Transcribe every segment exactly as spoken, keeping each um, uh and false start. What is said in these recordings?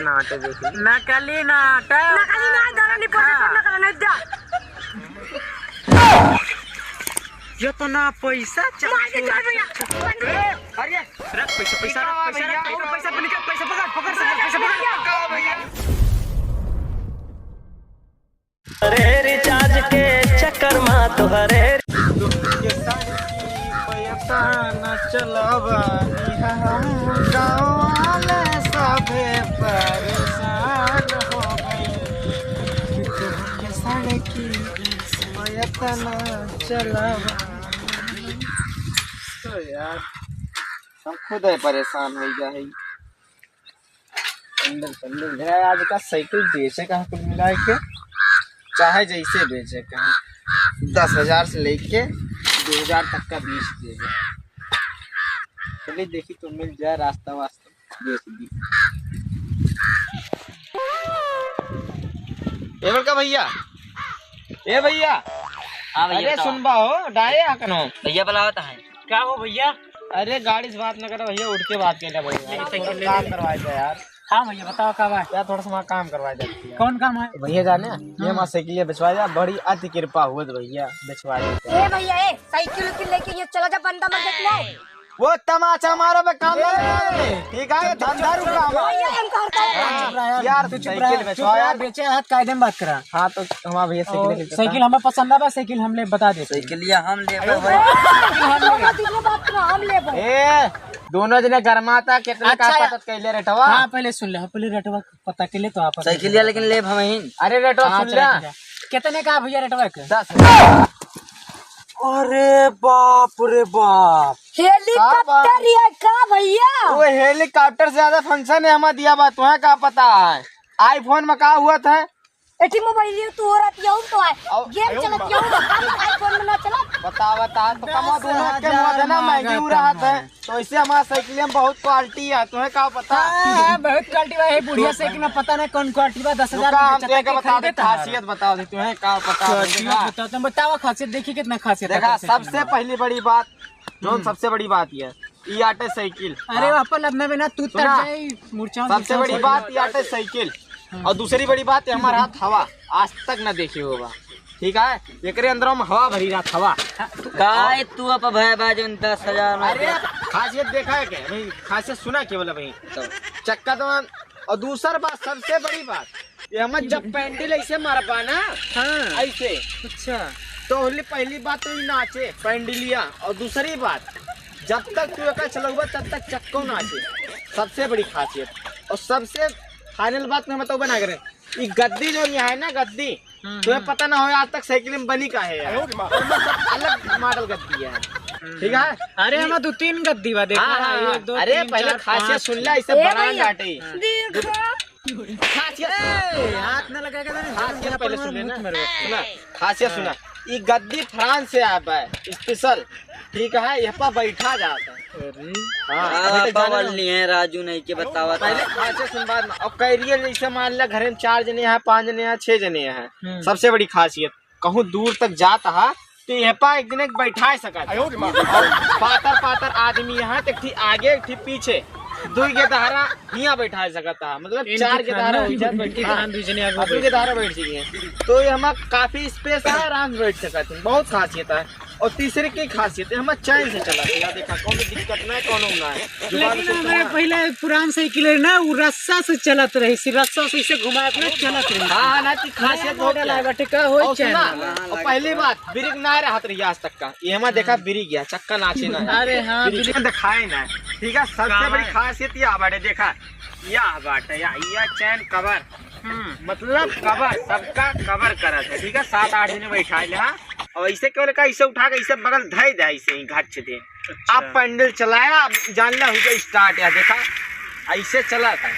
नकली नोट। नकली नोट। नकली नोट, दादा, नहीं पड़े, हाँ। नकली नोट दा। इतना पैसा मार के चल भैया। अरे, रख पैसा, पैसा रख, पैसा रख, पैसा, पैसा निकाल, पैसा पकड़, पकड़, पैसा पकड़, पैसा पकड़। अरे रिचार्ज के चक्कर मा तोहरे। तोहके सड़की पे इतना चलावा, हम गाँव वाले सभे परेशान हो गइल। तोहके सड़की पे इतना चलावा। तो यार, हम खुद है परेशान हो गया है। अंदर, अंदर मेरा आज का साइकिल बेचे का कुल मिला के, चाहे जैसे बेचे का, दस हजार से लेके दो हजार तक का बेच देगा। चलिए देखी तो मिल जाए रास्ता वास्ता, बेच दी। ए बड़का भैया, ए भैया, हाँ भैया, अरे बताओ। सुनबा हो, डाये आकनो। भैया बुलावत है। क्या हो भैया? अरे गाड़ी से बात न करो भैया, उठ के बात कर ले भैया। अरे साइकिल ले काम ले। करवा दे यार। हाँ भैया, बताओ का बात? यार थोड़ा सा हमारा काम करवा दे भैया। कौन काम है? भैया जाने, ये हम्म। हमारा साइकिल ये बेचवा दे, बड़ी अति कृपा हुआ तो भैया बेचवा दे। ए भैया, ए साइकिल उकिल लेके ये चला जा, बंदा मत देख ले। वो तमाचा मारो बे, काम ना लगा दे। ठीक है, ये धंधा रुका हमारा। भैया, हम घर का हाँ, चुप रहा यार, यार, तू चुप साइकिल रहा, बेचवा चुप रहा, यार। बेचे हाथ कायदे में बात करा। हाँ, तो हमारा भैया साइकिल और लेके साइकिल हमें पसंद आवा, साइकिल हम ले बता दे। साइकिल ये हम लेबे भाई। हम लोग दूसरे बात करा, हम लेबे। ए, दोनों जने गरमाता, कितने का अच्छा, पता कैले रेटवा? हाँ, पहले सुन ले, हाँ, पहले रेटवा पता कैले तो आप साइकिल या लेकिन लेब हम ही। अरे रेटवा हाँ, सुन चला, ले। ठीक है। कितने का भैया रेटवा के? दस। अरे बाप रे बाप। हेलीकॉप्टर का बा? ये का भैया? वो हेलीकॉप्टर से ज्यादा फंक्शन है हमारा दिया बा, तुम्हें का पता है? iPhone में का हुआ था? एठी मोबाइल ये तू हो रहती है, तो आए। अब गेम चलत है, iPhone में ना चलत। बता, बता, तो कमा दस हजार दोनों के मुंह देना, महंगी मांगत उड़ा है। है। तो इससे हमारा साइकिल में बहुत क्वालिटी है, तुम्हें का पता? हाँ, हाँ, बहुत क्वालिटी बा, ये बुढ़िया तो साइकिल में पता नहीं कौन क्वालिटी बा, दस हजार रुका, में हम बेचता तुमके के बता दे, खरीदे तो हमारा। खासियत बता दे, तुम्हें का पता? खासियत देखा? बताओ, तुम बताओ खासियत, देखी कितना खासियत है देखा, साइकिल सबसे में। पहली बड़ी बात, जौन हम्म। सबसे बड़ी बात ये, ई आटे साइकिल। अरे हाँ। बापा, लदना बिना तू सुना? तर जाए, मुरचा सबसे बड़ी बात, ई आटे साइकिल। हम्म। और दूसरी बड़ी बात, ये हमारा हाथ हवा, आज तक ना देखे होगा। ठीक है, एकरे अंदर में हवा भरी रहत हवा। काय तू अब भय बा जौन दस हजार में अरे, खासियत देखा है क्या भाई? खासियत सुना केवल भाई। तो चक्का तो, और दूसर बात, सबसे बड़ी बात, ये हम जब पैंडल ऐसे मारबा ना, हाँ। ऐसे। अच्छा। तो होली पहली बात तो ये नाचे पैंडलिया, और दूसरी बात, जब तक तू एका चलौबा तब तक चक्को नाचे, सबसे बड़ी खासियत। और सबसे फाइनल बात मैं बताऊँ बना करे, ये गद्दी जो यहाँ है ना, गद्दी, हम्म, तुम्हें हम्म। पता ना हो आज तक साइकिल में बनी का है यार। अरे माँ। और मतलब अलग मॉडल गद्दी है, हम्म। ठीक है? अरे, ये हमारा दो तीन गद्दी बा, देखा हाँ, है, हाँ, एक, दो, अरे, तीन, पहले चार, खासियत पाँच। सुन ले, ऐसे ए बड़ा भैया, लाटे। देखो। खासियत ए, हाथ ना लगा के ना, खासियत पहले सुन लेना। मुंह में रहो। सुना, खासियत हाँ। सुना। ई गद्दी फ्रांस से आया है, स्पेशल। ठीक है, यह पर बैठा जाता है। अरे। हाँ, हाँ, अभी तक जाने पावल नहीं है, राजू नहीं के बतावा था। पहले खासियत सुन बाद में। और कैरियर जैसे मान लिया, घर में चार जने हैं, पाँच जने हैं, छह जने हैं। हम्म। सबसे बड़ी खासियत, कहूँ दूर तक जात हा, तो यह पा एक दिन एक बैठा सकत है। आयो रे माँ। और पातर पातर आदमी यहाँ, तो एक ठी आगे, एक ठी पीछे, दुई के दहारा हियाँ बैठा सकत है। मतलब इनकी चार के दहारा खाना, हो जात, इनकी बैठा। खाना दुई जने आगे और दुई के बैठ। दहारा बैठ जाइए। तो ये हमारा काफी स्पेस है, आराम से बैठ सकत है, बहुत खासियत है। और तीसरी की खासियत है, हमारा चैन से चला, या देखा, कौनो दिक्कत ना है, कौनो ना है। लेकिन हमारे पहले पुरान साइकिल है ना, वो रस्सा से चलत रही, सी रस्सा से इसे घुमाए अपने चलत रही। हाँ, हाँ, ना, की खासियत नया बहुत मॉडल है। आए बाटे, का होई और सुना, चैन वाला? और पहली बात, ब्रेक ना रहत रही आज तक का, ये हमारे देखा, हम्म। ब्रेक गया, चक्का नाचे ना है। अरे हाँ, ब्रेक ब्रेक। दिखाए ना, ठीक है, सबसे कहाँ बड़ी है? खासियत या बाटे, देखा, या बाटे, या, या चैन कवर, हम्म। मतलब कवर, सबका कवर करत है, ठीक है, सात आठ जने बैठा ले, हाँ। और ऐसे केवल का, ऐसे उठा के ऐसे बगल धई दे, ऐसे ही घाट दे। अच्छा। आप पैंडल चलाया, आप जान ला, हो गया स्टार्ट, या देखा, ऐसे चला था,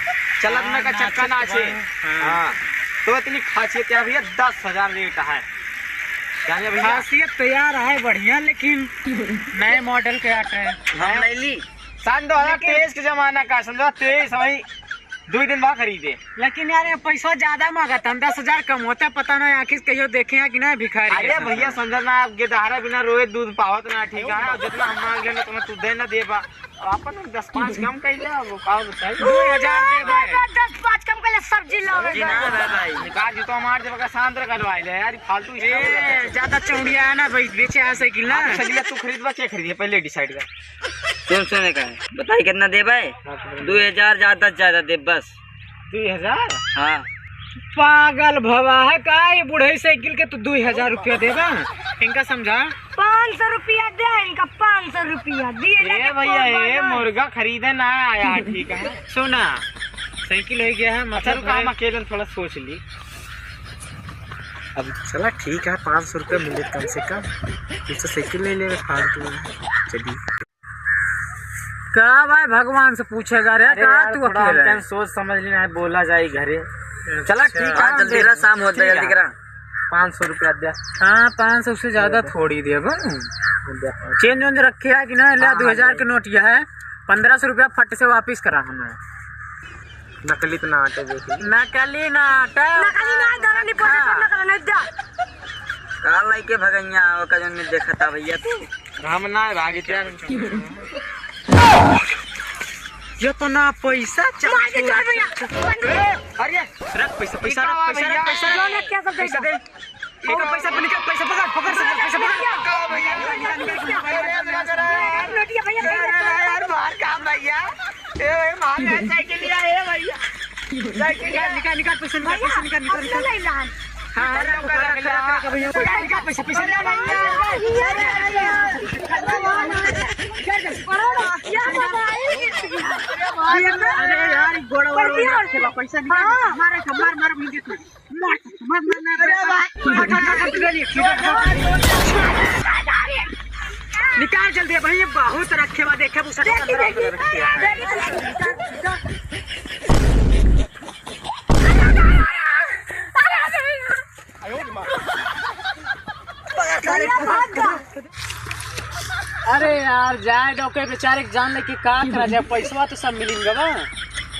चलत में का हाँ, चक्का नाचे। हाँ। हाँ, तो इतनी खासियत है भैया, दस हजार रेट है, जाने भैया। खासियत तो यार है बढ़िया, लेकिन नए मॉडल के आटे हैं। हम ले ली। सन दो हजार तेईस के जमाना का, सन दो हजार तेईस वही दो दिन बाद खरीदे। लेकिन यार, ये पैसा ज्यादा मांगत है, दस हजार कम होता, पता ना आखिर कहियो देखे हैं कि ना भिखारी अरे के साथ। भैया, समझा ना, आप गेदहरा बिना रोए दूध पावत ना, ठीक है? जितना हम मांग लेना, उतना तू दे ना देबा। आपन दस पाँच कम कइले, अब का बताई? दो हजार दे भाई। दस पाँच कम कइले, सब्जी लावे जी ना। भाई, भाई। निकाल जी तो हमार जब का शांत रखल भाई ले यार, फालतू ए, ज्यादा। ज्यादा चौड़िया है ना भाई, बेचे आ साइकिल ना। आप साइकिल तू खरीदबा, के खरीदे, पहले decide कर। सुन, सुने का है? बताई कितना देबे? हाँ, तो दो हजार ज्यादा से ज्यादा दे बस। दो हजार? हाँ। पागल भवा है का? ये बुढ़ई साइकिल के तू दो हजार रुपया देबा? इनका समझा। पाँच सौ रुपया दे, इनका पाँच सौ रुपया दिए ए लेके भैया, कौन ए बात? मुर्गा खरीदे ना आया, ठीक है। सुना, साइकिल हो गया है, अच्छा, मतलब रुका, हम है। अकेले थोड़ा सोच ली। अब चला, ठीक है, पाँच सौ रुपया मिले कम से कम, इससे साइकिल ले ले, फालतू में। चलिए। का भाई, भगवान से पूछेगा रे, अरे का यार, तू थोड़ा अकेले हमका है? सोच समझ लेना है, बोला जाए घरे। चला, अच्छा। ठीक है, हाँ, हम जल्दी देख-, करा, शाम होता है, ठीक जल्दी है। करा। पाँच सौ रुपया दे। हाँ, पाँच सौ से ज्यादा दे दे। थोड़ी देबो। दे। चेंज वेंज रखे है कि ना? ले, हाँ, दो हजार हाँ, के नोट यह है, पन्द्रह सौ रुपया फट से वापिस करा हमें। नकली तो ना आटे, देखी। नकली ना आटे। नकली ना आटे, नहीं पड़े, हाँ। नकली नहीं दे। का लइके भगैया, ओका जौन में देखता भैया तू। हम ना भागे, क्या? ये तो ना पैसा मार के चल भैया। अरे, रख पैसा, पैसा रख, पैसा रख, पैसा रख। जो ना क्या सब पैसा दे। एक पैसा पे निकाल, पैसा पकड़, पकड़, पकड़, पैसा पकड़। का भैया? निकाल, निकाल, निकाल, निकाल। नोटिया भैया, भैया। अरे यार, मार का भैया? ए, ए, मार यार, साइकिल लिया, ए भैया। साइकिल लिया। निकाल, निकाल, पैसा निकाल, भैया, पैसा निकाल, निकाल, अपना निकाल। नहीं लान। हाँ, हाँ, रख, रख, रख, रख, रख, भैया। निकाल, निकाल, पैसा, पैसा निकाल। अरे यार, ये गोड़ा, गोड़ा, पैसा निकाल, हाँ। मार, मार, मार, मार, मार, मार, मार, मार, मार, मार, मार, मार, मार, मार, मार, मार, मार, मार, मार, निकाल जल्दी भाई, ये बहुत रखे बा, देखे वो सटा देखी, देखी। अरे यार, जाए दो, के बेचारे के जान लेके का करा जाए, पैसवा तो सब मिलिन गवा।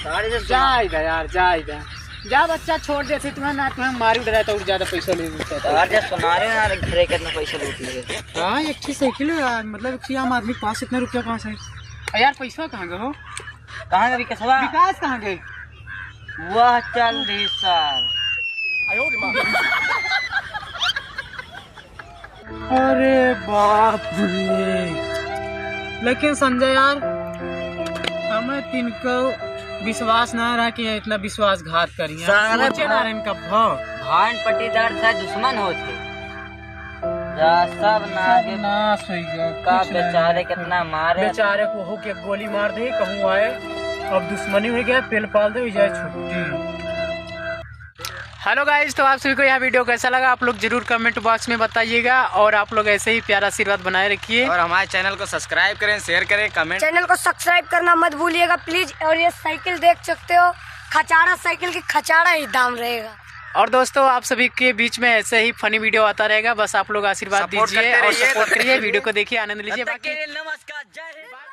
सारे से सुना। जाए दे यार, जाए दे। जा बच्चा, छोड़ देते तुम्हें ना, तुम्हें मारी डराए तो और ज्यादा पैसा ले लेते। यार, जा सुना रहे हो यार, घरे कितना पैसा लूट लिए। हाँ, एक ठे साइकिल है यार, मतलब कि आम आदमी के पास इतना रुपया कहाँ से है? अरे यार, पैसा कहाँ गए हो? कहाँ गए विकासवा? विकास कहाँ गए? वह चल दी सर। अरे बाप रे। लेकिन संजय यार, हमें तिनको विश्वास ना रहा कि इतना विश्वासघात करिए। सारा सोचे ना भा-, रहे इनका भाव। भान पट्टीदार से दुश्मन होते। जा सब ना आगे। नाश हो गया, का कुछ ना बेचारे रहा। कितना मारे। बेचारे को हो के गोली मार दे, कहूँ आए, अब दुश्मनी हो गया, पेल पाल दे, जाए छुट्टी। Hello guys, तो आप सभी को यह video कैसा लगा, आप लोग जरूर comment box में बताइएगा, और आप लोग ऐसे ही प्यारा आशीर्वाद बनाए रखिए। और हमारे channel को subscribe करें, share करें, comment। Channel को subscribe करना मत भूलिएगा please। और ये साइकिल देख सकते हो, खचाड़ा साइकिल की खचाड़ा ही दाम रहेगा। और दोस्तों, आप सभी के बीच में ऐसे ही funny video आता रहेगा, बस आप लोग आशीर्वाद support दीजिए करते और रहिए। Support करिए, video को देखिए, आनंद लीजिए। तब तक के लिए नमस्कार, जय हिंद।